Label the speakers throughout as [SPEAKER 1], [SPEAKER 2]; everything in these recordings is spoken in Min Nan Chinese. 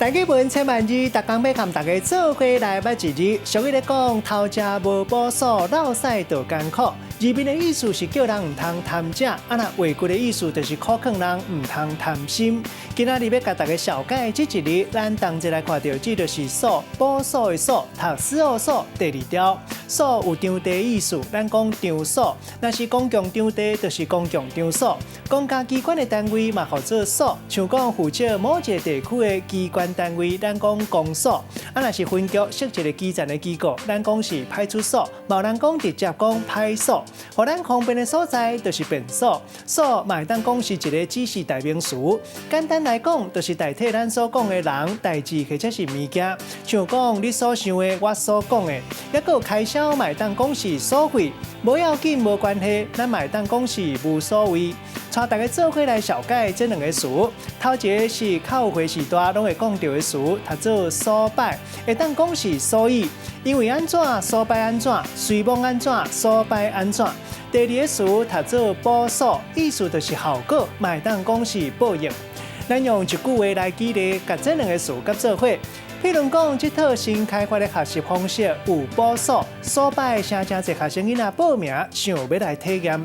[SPEAKER 1] 台語文千萬字，逐工欲共大家做伙來捌一字。俗語咧講，偷食無補數，落屎就艱苦。字面的意思是叫人毋通貪食，啊若話骨的意思就是苦勸人毋通貪心。今仔日欲共大家紹介這一字，咱同齊來看著，這就是索，補數的索，讀四號索，第二條。所有場地的意思，咱講場所，若是公共場地，就是公共場所。公家機關的單位嘛，號做所，像講負責某一個地區的機關單位，咱講公所。啊，若是分局設一個基層的機構，咱講是派出所。嘛有人講直接講派所。予咱方便的所在，就是便所。所嘛會當講是一個指示代名詞。簡單來講，就是代替咱所講的人、代誌或者是物件。像講你所想的，我所講的，抑閣有開銷嘛會當講是所費，無要緊，無關係，咱嘛會當講是無所謂。帶大家做伙來紹介這兩個詞，頭一個是較有歲數大攏會講著的詞，讀做所擺，會當講是所以，因為按怎，所擺按怎，隨罔按怎，所擺按怎。第二个詞讀做補數，意思就是效果，嘛會當講是報應。咱用一句話來舉例，共這兩个詞結做伙。譬如講，這套新開發的學習方式有補數，所擺誠誠濟學生囡仔報名，想欲來體驗。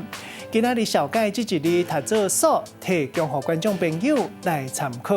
[SPEAKER 1] 今仔日紹介這一字讀做索，提供予觀眾朋友來參考。